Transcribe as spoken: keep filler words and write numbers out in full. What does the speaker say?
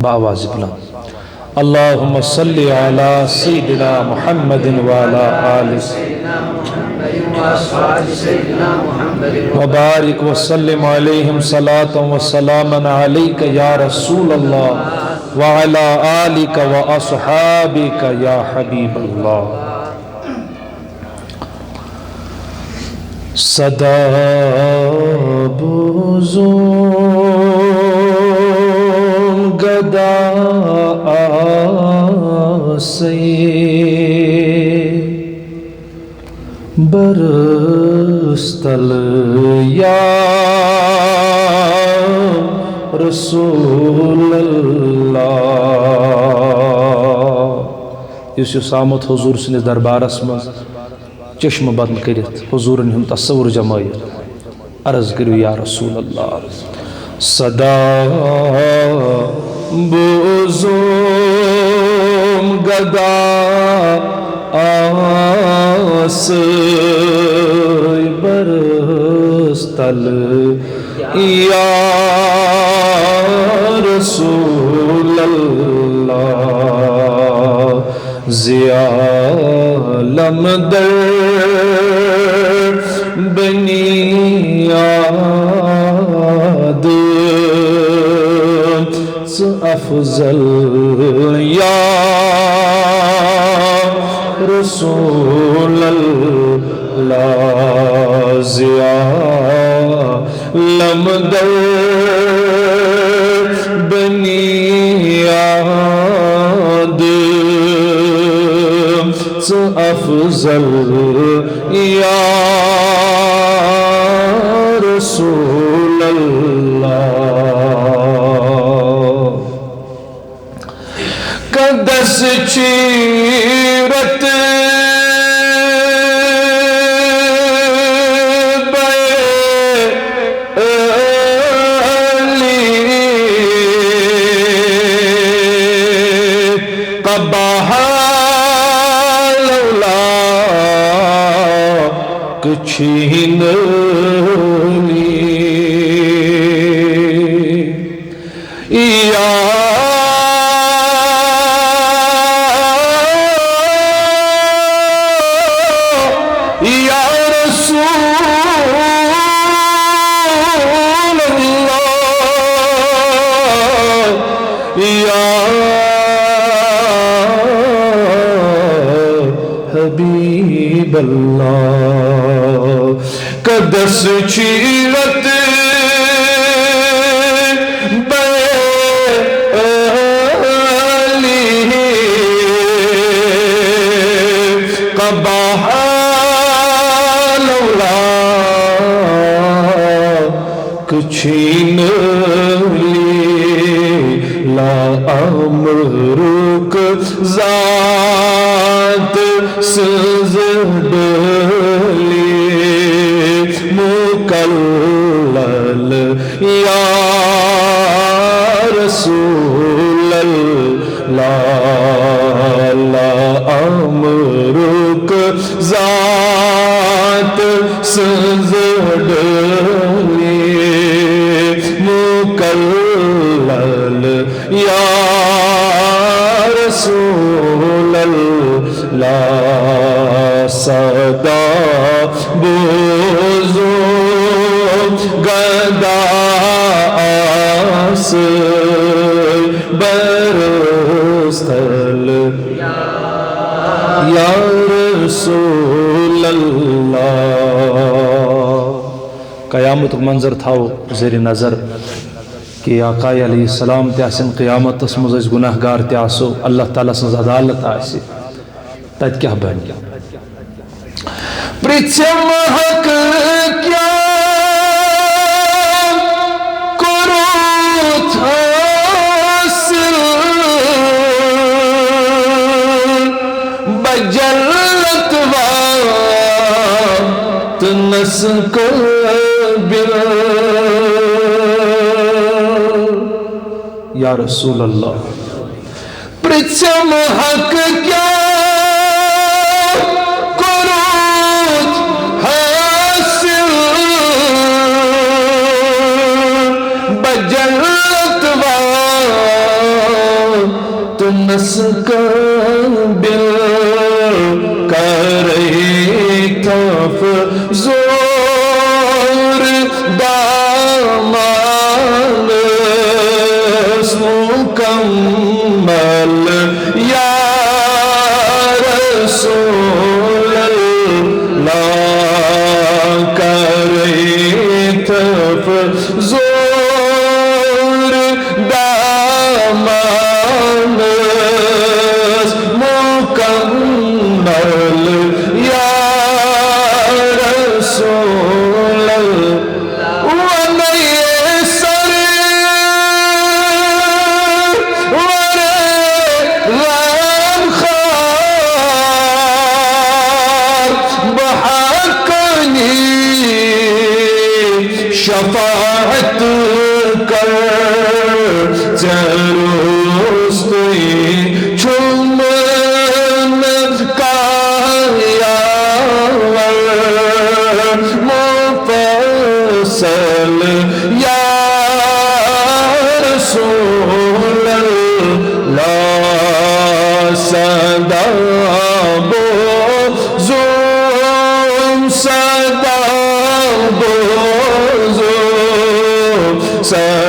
بآواز بلند. اللهم صل على سيدنا محمد وعلى آل وبارك وسلم عليهم صلاة وسلاما عليك يا رسول الله وعلى آلك وأصحابك يا حبيب الله. سدا بوزوم گدا آسے برستل یا رسول اللہ۔ یُس یُس آمُت حضور سٕنٛدِس دربارس منٛز، چشمہٕ بنٛد کٔرِتھ حضوٗرن ہُنٛد تصور جمٲیِتھ عرض کٔرِو، یا رسول اللہ، سدا بوزُم گدا آسہٕ برستل یا رسول اللہ، ضیا لمدر بنیاد افضل یا رسول اللہ، ضیا لمدر بنیاد افضل یا رسول اللہ۔ قدس چیرت بے علی قباہ لولا کچھ ہی نہیں۔ یا، یا رسول اللہ، یا حبیب اللہ۔ قدس چیرت بے علی قباہ لولا کچھ ہی نہیں۔ لا امرک ذات سنز ڈلی مکلل یا رسول اللہ، لا امرک ذات سنز ڈلی مکلل یا رسول اللہ، سدا بوزو گدا آس برستل یا رسول اللہ۔ قیامتُک منظر تھاو زیر نظر۔ کہ آقا علیہ السلام تہِ آسن قیامتس منٛز، أسۍ گناہ گار تہِ آسو، اللہ تعالیٰ سٕنٛز عدالت آسہِ، تتہِ کیٛاہ بنہِ؟ پرٛژھم حق کیٛاہ کوٚرُتھ حٲصِل؟ بجلت واتنس قٲبِل۔ یا رسول اللہ، پرٛژھم حق کیٛاہ کوٚرُتھ حٲصِل؟ بجلت وا زور دامانس مکمل، یا رسول اللہ، کرے تف زور دامانس مکمل، یا رسول اللہ۔ ونے سر ورے غم خار بحقنی شفاعت کر، ژےٚ روٚستُے چھُم نہٕ کانٛہہ یاور مفصل، یا رسول اللہ، صدا بوزُم، صدا بوزُم، صدا